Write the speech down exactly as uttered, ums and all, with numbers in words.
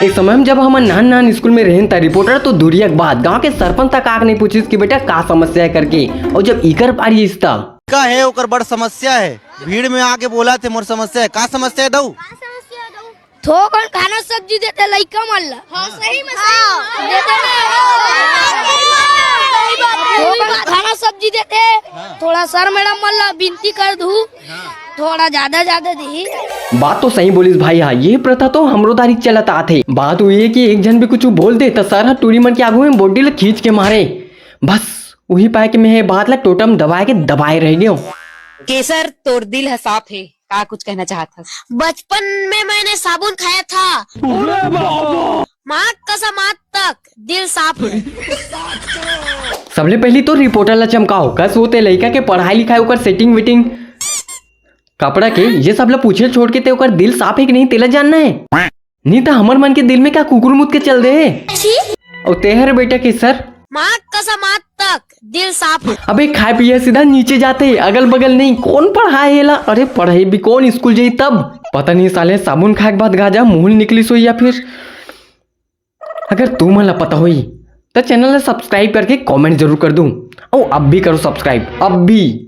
एक समय में जब हमन नान नान स्कूल में रहेन, त रिपोर्टर तो दूरिया के बात, गांव के सरपंच तक आके नहीं पूछिस कि बेटा का समस्या है करके। और जब इकर पारी इस त का है, ओकर बड़ समस्या है, भीड़ में आके बोला थे, मोर समस्या है। का समस्या है दऊ? थोकन खाना सब्जी देते लइका मन ला। हाँ, सही में, सही में। देते ना। थोकन खाना सब्जी देते। थोड़ा सर मैडम मन ला विनती कर दू, थोड़ा ज्यादा ज्यादा दी। बात तो सही बोलिस भाई। हाँ, ये प्रथा तो हमरो दारी चलत आत हे। बात हुई है कि एक झन भी कुछ बोल दे, त सर ह टूरी मन के आगू में बोडी ला खींच के मारे। बस वही पाए के मैं ये बात ला टोटम दबाए के दबाए रह गयो। केसर, तोर दिल ह साफ हे, का कुछ कहना चाहत हस? बचपन में मैंने साबुन खाया था। माँ कसम, आज तक दिल साफ है। सबले पहली तो रिपोर्टर ला चमकाओ, कस वो ते लइका के पढ़ाई लिखाई, ओकर सेटिंग वेटिंग, कपड़ा के, ये सब ला पूछे छोड़ के ते ओकर दिल साफ है कि नहीं, तेला जानना है। नहीं तो हमर मन के दिल में का कुकुर मुत के चल दे। और तेहर बेटा के सर, माँ कसम, आज तक दिल साफ है। अबे खाए पिए सीधा नीचे जाते, अगल बगल नहीं। कौन पढ़ाए एला? अरे पढ़ाई भी कौन स्कूल जाई तब? पता नहीं साले साबुन खाए के बाद गाजा मुंह निकली सोई या फिर। अगर तुमन ला पता होई त चैनल ला सब्सक्राइब करके कमेंट जरूर कर दूं। और अब भी करो सब्सक्राइब, अब भी।